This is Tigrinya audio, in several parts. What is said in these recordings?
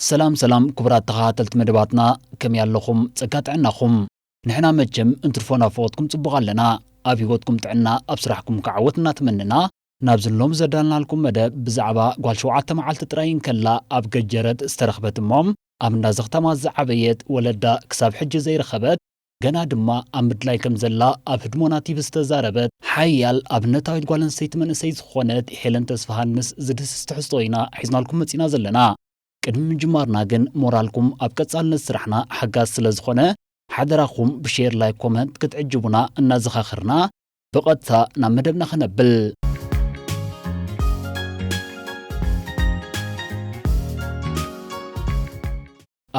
ሰላም ሰላም ክቡራት ተኸታተልቲ መደባትና፣ ከመይ ኣለኹም? ጸጋ ጥዕናኹም? ንሕና መቸም እንትርፎ ናፍቖትኩም ጽቡቕ ኣለና። ኣብ ህይወትኩም ጥዕና፣ ኣብ ስራሕኩም ከዓ ዓወት እናተመነና፣ ናብዚ ሎም ዘዳልናልኩም መደብ ብዛዕባ ጓል ሸውዓተ መዓልቲ ጥራይ እንከላ ኣብ ገጀረት ዝተረኽበት እሞ ኣብ እንዳ ዘኽታማት ዝዓበየት፣ ወለዳ ክሳብ ሕጂ ዘይረኸበት፣ ገና ድማ ኣብ ምድላይ ከም ዘላ ኣብ ህድሞና ቲቪ ዝተዛረበት ሓያል ኣብነታዊት ጓል ኣንስተይቲ መንእሰይ ዝኾነት ሄለን ተስፋሃንስ ዝድህስስ ትሕዝቶ ኢና ሒዝናልኩም መጺና ዘለና። ቅድሚ ምጅማርና ግን ሞራልኩም ኣብ ቀጻልነት ስራሕና ሓጋዝ ስለ ዝኾነ ሓደራኹም ብሼር፣ ላይክ፣ ኮመንት ክትዕጅቡና እናዘኻኸርና ብቐጥታ ናብ መደብና ክነብል።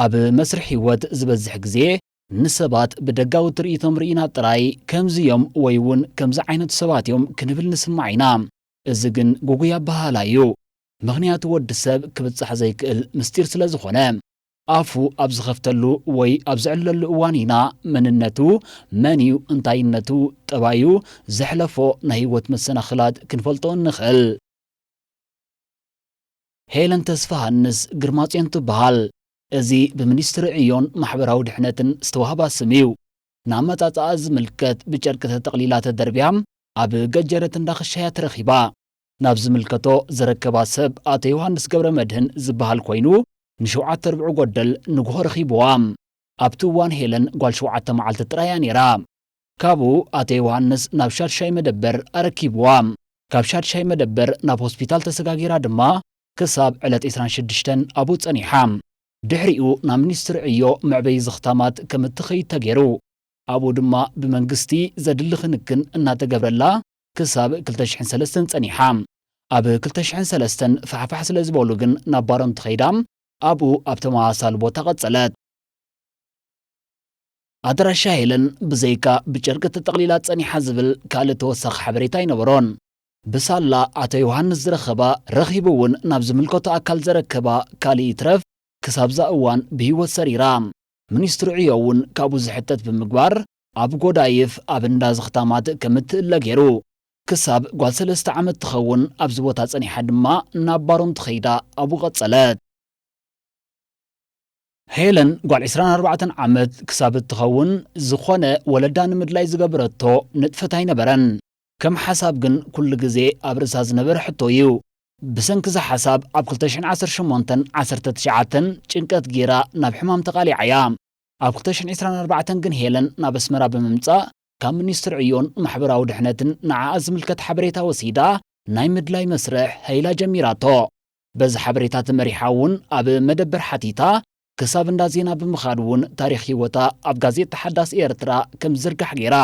ኣብ መስርሕ ህይወት ዝበዝሕ ግዜ ንሰባት ብደጋዊ ትርኢቶም ርኢና ጥራይ ከምዚ እዮም ወይ እውን ከምዚ ዓይነት ሰባት እዮም ክንብል ንስማዕ ኢና። እዚ ግን ግጉይ ኣበሃህላ እዩ። ምኽንያቱ ወዲ ሰብ ክብጻሕ ዘይክእል ምስጢር ስለ ዝኾነ፣ ኣፉ ኣብ ዝኸፍተሉ ወይ ኣብ ዝዕለሉ እዋን ኢና መንነቱ፣ መን እዩ፣ እንታይነቱ፣ ጠባዩ፣ ዘሕለፎ ናይ ህይወት መሰናኽላት ክንፈልጦ እንኽእል። ሄለን ተስፋሃንስ ግርማጽዮን ትበሃል። እዚ ብሚኒስትሪ ዕዮን ማሕበራዊ ድሕነትን ዝተዋህባ ስም እዩ። ንኣመጻጽኣ ዝምልከት ብጨርቂ ተጠቕሊላ ተደርብያ ኣብ ገጀረት እንዳኽሻያ ተረኺባ። ናብ ዝምልከቶ ዘረከባ ሰብ ኣቶ ዮሃንስ ገብረ መድህን ዝበሃል ኮይኑ ንሸውዓተ ርብዒ ጎደል ንግሆ ረኺብዋ። ኣብቲ እዋን ሄለን ጓል ሸውዓተ መዓልቲ ጥራይ እያ ነይራ። ካብኡ ኣቶ ዮሃንስ ናብ ሻድሻይ መደበር ኣረኪብዋ። ካብ ሻድሻይ መደበር ናብ ሆስፒታል ተሰጋጊራ ድማ ክሳብ ዕለት ዕስራን ሽዱሽተን ኣብኡ ጸኒሓ። ድሕሪኡ ናብ ሚኒስትሪ ዕዮ መዕበዪ ዝኽታማት ከም እትኸይድ ተገይሩ። ኣብኡ ድማ ብመንግስቲ ዘድሊ ክንክን እናተገብረላ ክሳብ ክልተ ሽሕን ሰለስተን ጸኒሓ። ኣብ ክልተ ሽሕን ሰለስተን ፋሕፋሕ ስለ ዝበሉ ግን ናብ ባሮን ተኸይዳ ኣብኡ ኣብ ተመሳሳሊ ቦታ ቀጸለት። ኣድራሻ ሄለን ብዘይካ ብጨርቂ ተጠቕሊላ ጸኒሓ ዝብል ካልእ ተወሳኺ ሓበሬታ ኣይነበሮን። ብሳላ ኣቶ ዮሃንስ ዝረኸባ፣ ረኺቡ እውን ናብ ዝምልከቶ ኣካል ዘረከባ ካልእ ይትረፍ ክሳብዛ እዋን ብህይወት ሰሪራ። ሚኒስትሪ ዕዮ እውን ካብኡ ዝሕተት ብምግባር ኣብ ጎዳይፍ ኣብ እንዳ ዝኽታማት ከም እትእለ ገይሩ። ክሳብ ጓል ሰለስተ ዓመት ትኸውን ኣብዚ ቦታ ጸኒሓ ድማ ናብ ባሮን ትኸይዳ ኣብኡ ቀጸለት። ሄለን ጓል ዕስራን ኣርባዕተን ዓመት ክሳብ እትኸውን ዝኾነ ወለዳ ንምድላይ ዝገበረቶ ንጥፈት ኣይነበረን። ከም ሓሳብ ግን ኩሉ ግዜ ኣብ ርእሳ ዝነበረ ሕቶ እዩ። ብሰንኪ እዚ ሓሳብ ኣብ ክልተ ሽሕን ዓሰርተ ሸሞንተን ዓሰርተ ትሽዓተን ጭንቀት ገይራ ናብ ሕማም ተቓሊዓ እያ። ኣብ ክልተ ሽሕን ዕስራን ኣርባዕተን ግን ሄለን ናብ ኣስመራ ብምምጻእ ካብ ሚኒስትሪ ዕዮን ማሕበራዊ ድሕነትን ንዓኣ ዝምልከት ሓበሬታ ወሲዳ ናይ ምድላይ መስርሕ ሃይላ ጀሚራቶ። በዚ ሓበሬታ ተመሪሓ እውን ኣብ መደበር ሓቲታ ክሳብ እንዳ ዜና ብምኻድ እውን ታሪኽ ህይወታ ኣብ ጋዜጣ ሓዳስ ኤርትራ ከም ዝዝርጋሕ ገይራ።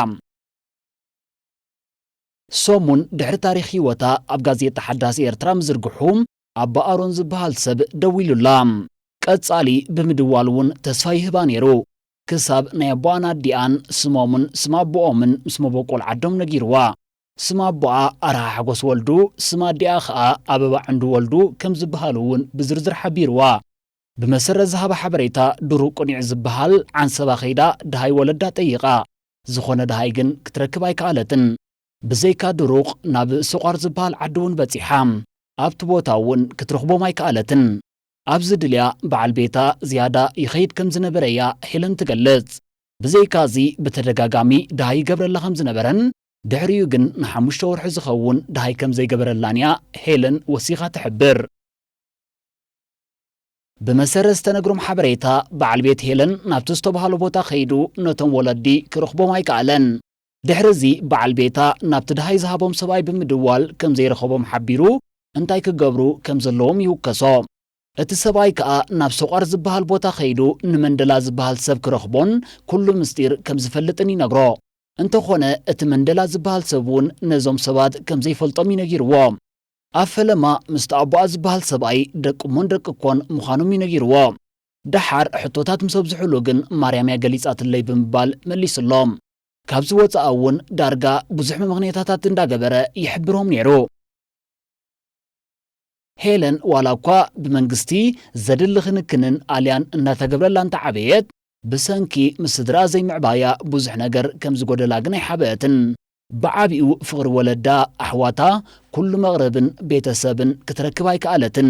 ሰሙን ድሕሪ ታሪኽ ህይወታ ኣብ ጋዜጣ ሓዳስ ኤርትራ ምዝርግሑ ኣባ ኣሮን ዝበሃል ሰብ ደዊሉላ። ቀጻሊ ብምድዋል እውን ተስፋ ይህባ ነይሩ። ክሳብ ናይ ኣቦኣን ኣዲኣን ስሞምን ስም ኣቦኦምን ምስ መበቆል ዓዶም ነጊርዋ። ስም ኣቦኣ ኣርሃ ሓጎስ ወልዱ፣ ስም ኣዲኣ ኸኣ ኣበባ ዕንዱ ወልዱ ከም ዝበሃሉ እውን ብዝርዝር ሓቢርዋ። ብመሰረት ዝሃባ ሓበሬታ ድሩቕ ቅኒዕ ዝበሃል ዓንሰባ ከይዳ ደሃይ ወለዳ ጠይቓ። ዝኾነ ደሃይ ግን ክትረክብ ኣይከኣለትን። ብዘይካ ድሩቕ ናብ ሰቋር ዝበሃል ዓዲ እውን በጺሓ። ኣብቲ ቦታ እውን ክትረኽቦም ኣይከኣለትን። ኣብዚ ድልያ በዓል ቤታ ዝያዳ ይኸይድ ከም ዝነበረ እያ ሄለን ትገልጽ። ብዘይካዚ ብተደጋጋሚ ደሃይ ይገብረላ ከም ዝነበረን ድሕሪኡ ግን ንሓሙሽተ ወርሒ ዝኸውን ደሃይ ከም ዘይገበረላን እያ ሄለን ወሲኻ ትሕብር። ብመሰረት ዝተነግሮም ሓበሬታ በዓል ቤት ሄለን ናብቲ ዝተባህሎ ቦታ ከይዱ ነቶም ወለዲ ክረኽቦም ኣይከኣለን። ድሕሪ እዚ በዓል ቤታ ናብቲ ደሃይ ዝሃቦም ሰብኣይ ብምድዋል ከም ዘይረኸቦም ሓቢሩ እንታይ ክገብሩ ከም ዘለዎም ይውከሶ። እቲ ሰብኣይ ከኣ ናብ ሰቋር ዝበሃል ቦታ ከይዱ ንመንደላ ዝበሃል ሰብ ክረኽቦን ኩሉ ምስጢር ከም ዝፈልጥን ይነግሮ። እንተኾነ እቲ መንደላ ዝበሃል ሰብ እውን ነዞም ሰባት ከም ዘይፈልጦም እዩ ነጊርዎ። ኣብ ፈለማ ምስቲ ኣቦኣ ዝበሃል ሰብኣይ ደቂ እሞን ደቂ እኮን ምዃኖም እዩ ነጊርዎ። ደሓር ሕቶታት ምስ ኣብዝሑሉ ግን ማርያም እያ ገሊጻትለይ ብምባል መሊስሎም። ካብዚ ወጻኢ እውን ዳርጋ ብዙሕ መመኽነይታታት እንዳገበረ ይሕብሮም ነይሩ። ሄለን ዋላ እኳ ብመንግስቲ ዘድሊ ክንክንን ኣልያን እናተገብረላ እንተዓበየት፣ ብሰንኪ ምስ ስድራ ዘይምዕባያ ብዙሕ ነገር ከም ዝጎደላ ግን ኣይሓበአትን። ብዓቢኡ ፍቕሪ ወለዳ፣ ኣሕዋታ፣ ኩሉ መቕርብን ቤተሰብን ክትረክብ ኣይከኣለትን።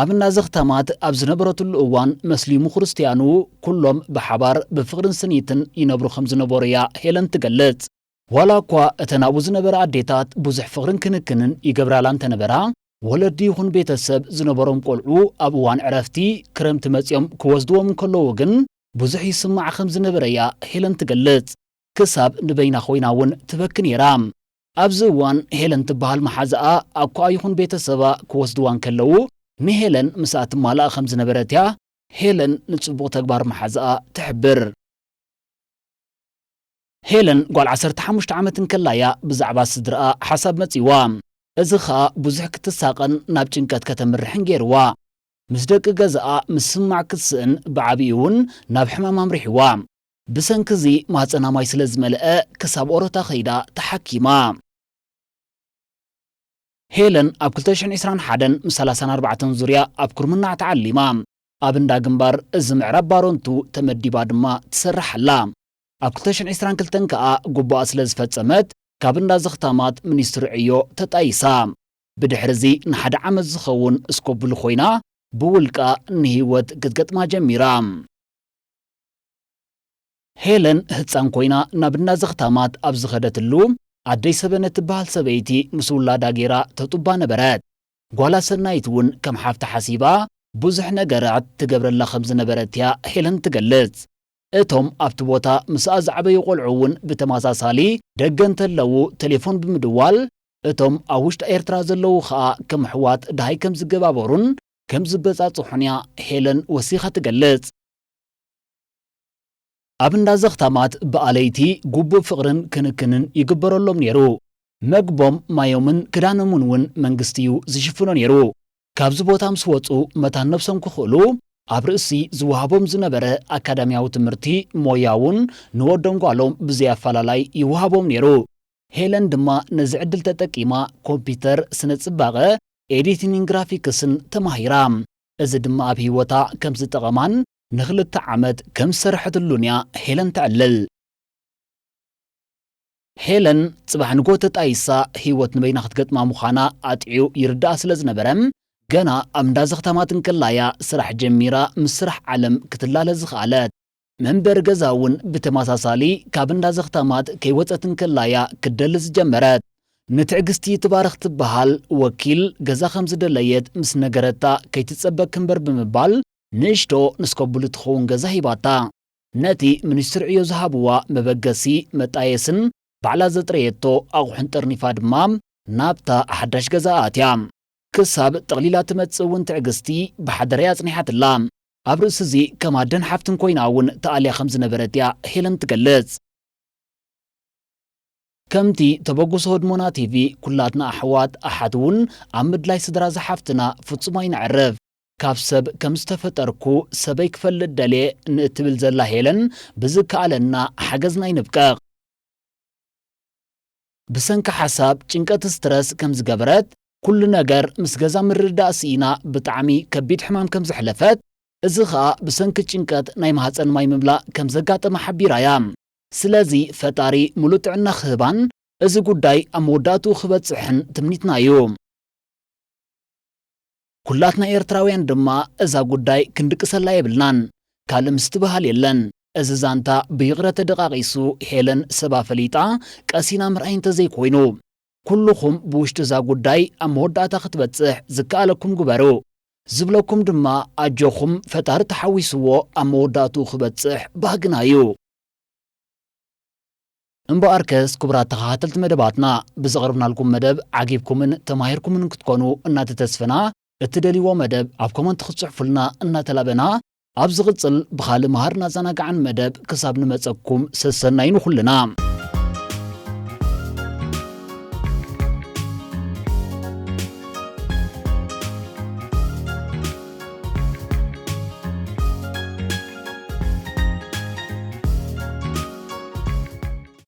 ኣብ እንዳ ዘኽታማት ኣብ ዝነበረትሉ እዋን፣ መስሊሙ ክርስትያኑ፣ ኩሎም ብሓባር ብፍቕርን ስኒትን ይነብሩ ከም ዝነበሩ እያ ሄለን ትገልጽ። ዋላ እኳ እተን ኣብኡ ዝነበራ ኣዴታት ብዙሕ ፍቕርን ክንክንን ይገብራላ እንተነበራ፣ ወለዲ ይኹን ቤተሰብ ዝነበሮም ቆልዑ ኣብ እዋን ዕረፍቲ ክረምቲ መጺኦም ክወስድዎም እንከለዉ ግን፣ ብዙሕ ይስማዕ ከም ዝነበረ እያ ሄለን ትገልጽ። ክሳብ ንበይና ኮይና እውን ትበኪ ነይራ። ኣብዚ እዋን፣ ሄለን ትበሃል መሓዛኣ ኣኮኣ ይኹን ቤተሰባ ክወስድዋ እንከለዉ፣ ንሄለን ምስኣ ትማላእ ከም ዝነበረት እያ ሄለን ንጽቡቕ ተግባር መሓዛኣ ትሕብር። ሄለን ጓል ዓሰርተ ሓሙሽተ ዓመት እንከላ እያ ብዛዕባ ስድራኣ ሓሳብ መጺዋ። እዚ ኸኣ ብዙሕ ክትሳቐን ናብ ጭንቀት ከተምርሕን ገይርዋ። ምስ ደቂ ገዛኣ ምስማዕ ክትስእን፣ ብዓቢኡ እውን ናብ ሕማም ኣምሪሕዋ። ብሰንኪ እዚ ማህጸና ማይ ስለ ዝመልአ፣ ክሳብ ኦሮታ ከይዳ ተሓኪማ። ሄለን ኣብ ክልተ ሽሕን ዕስራን ሓደን ምስ ሰላሳን ኣርባዕተን ዙርያ ኣብ ኩርምናዕ ተዓሊማ። ኣብ እንዳ ግንባር እዚ ምዕራብ ባረንቱ ተመዲባ ድማ ትሰርሕ ኣላ። ኣብ ክልተ ሽሕን ዕስራን ክልተን ከኣ ጉባኣ ስለ ዝፈጸመት፣ ካብ እንዳ ዘኽታማት ሚኒስትሪ ዕዮ ተጣይሳ። ብድሕሪ እዚ ንሓደ ዓመት ዝኸውን እስኮብሉ ኮይና፣ ብውልቃ ንህይወት ክትገጥማ ጀሚራ። ሄለን ህጻን ኮይና ናብ እንዳ ዘኽታማት ኣብ ዝኸደትሉ፣ ኣደይ ሰበነ ትበሃል ሰበይቲ ምስ ውላዳ ገይራ ተጡባ ነበረት። ጓላ ሰናይት እውን ከም ሓፍታ ሓሲባ ብዙሕ ነገራት ትገብረላ ከም ዝነበረት እያ ሄለን ትገልጽ። እቶም ኣብቲ ቦታ ምስኣ ዝዓበዩ ቆልዑ እውን ብተመሳሳሊ፣ ደገ እንተለዉ ቴሌፎን ብምድዋል፣ እቶም ኣብ ውሽጢ ኤርትራ ዘለዉ ኸኣ ከም ኣሕዋት ደሃይ ከም ዝገባበሩን ከም ዝበጻጽሑን እያ ሄለን ወሲኻ ትገልጽ። ኣብ እንዳ ዘኽታማት ብኣለይቲ ግቡእ ፍቕርን ክንክንን ይግበረሎም ነይሩ። መግቦም፣ ማዮምን ክዳኖምን እውን መንግስቲ እዩ ዝሽፍኖ ነይሩ። ካብዚ ቦታ ምስ ወጹ መታን ነብሶም ክኽእሉ፣ ኣብ ርእሲ ዝወሃቦም ዝነበረ ኣካዳሚያዊ ትምህርቲ፣ ሞያ እውን ንወዶም ጓሎም ብዘይ ኣፈላላይ ይወሃቦም ነይሩ። ሄለን ድማ ነዚ ዕድል ተጠቂማ ኮምፒውተር፣ ስነ ጽባቐ፣ ኤዲቲንግን ግራፊክስን ተማሂራ። እዚ ድማ ኣብ ህይወታ ከም ዝጠቐማን ንኽልተ ዓመት ከም ዝሰርሐትሉን እያ ሄለን ተዕልል። ሄለን ጽባሕ ንግሆ ተጣይሳ ህይወት ንበይና ክትገጥማ ምዃና ኣጥዕዩ ይርድኣ ስለ ዝነበረ፣ ገና ኣብ እንዳ ዘኽታማት እንከላ እያ ስራሕ ጀሚራ ምስ ስራሕ ዓለም ክትላለ ዝኸኣለት። መንበሪ ገዛ እውን ብተመሳሳሊ ካብ እንዳ ዘኽታማት ከይወጸት እንከላ እያ ክትደሊ ዝጀመረት። ንትዕግስቲ ትባረኽ ትበሃል ወኪል፣ ገዛ ከም ዝደለየት ምስ ነገረታ፣ ከይትጸበክ እምበር ብምባል፣ ንእሽቶ ንስኮብሉ ትኸውን ገዛ ሂባታ። ነቲ ሚኒስትሪ ዕዮ ዝሃብዋ መበገሲ፣ መጣየስን ባዕላ ዘጥረየቶ ኣቑሑን ጠርኒፋ ድማ ናብታ ሓዳሽ ገዛ ኣትያ። ክሳብ ጠቕሊላ ትመጽእ እውን ትዕግስቲ ብሓደራ እያ ኣጽኒሓትላ። ኣብ ርእሲ እዚ ከም ኣደን ሓፍትን ኮይና እውን ተኣልያ ከም ዝነበረት እያ ሄለን ትገልጽ። ከምቲ ተበግሶ ህድሞና ቲቪ፣ ኩላትና ኣሕዋት ኣሓት እውን ኣብ ምድላይ ስድራ ዝሓፍትና ፍጹም ኣይነዕርፍ። ካብ ሰብ ከም ዝተፈጠርኩ ሰበይ ክፈልጥ ደልየ ንእትብል ዘላ ሄለን፣ ብዝከኣለና ሓገዝና ኣይንብቀቕ። ብሰንኪ ሓሳብ፣ ጭንቀት፣ ስትረስ ከም ዝገበረት፣ ኩሉ ነገር ምስ ገዛ ምርድዳእ ስኢና ብጣዕሚ ከቢድ ሕማም ከም ዘሕለፈት፣ እዚ ኸኣ ብሰንኪ ጭንቀት ናይ ማህጸን ማይ ምምላእ ከም ዘጋጠማ ሓቢራ እያ። ስለዚ ፈጣሪ ሙሉእ ጥዕና ክህባን እዚ ጉዳይ ኣብ መወዳእትኡ ክበጽሕን ትምኒትና እዩ። ኩላትና ኤርትራውያን ድማ እዛ ጉዳይ ክንድቅሰላ የብልናን። ካልእ ምስትብሃል የለን። እዚ ዛንታ ብይቕረ ተደቃቒሱ ሄለን ሰባ ፈሊጣ ቀሲና ምርኣይ እንተዘይኮይኑ፣ ኩልኹም ብውሽጢ እዛ ጉዳይ ኣብ መወዳእታ ክትበጽሕ ዝከኣለኩም ግበሩ። ዝብለኩም ድማ ኣጆኹም ፈጣሪ ተሓዊስዎ ኣብ መወዳእትኡ ክበጽሕ ባህግና እዩ። እምበኣርከስ ክቡራት ተኸታተልቲ መደባትና፣ ብዘቕርብናልኩም መደብ ዓጊብኩምን ተማሂርኩምን ክትኮኑ እናተተስፈና፣ እትደልይዎ መደብ ኣብ ኮመንት ክትጽሕፉልና እናተላበና፣ ኣብ ዝቕጽል ብኻልእ መሃርን ኣዘናጋዕን መደብ ክሳብ ንመጸኩም ሰሰናዩ ንኹልና።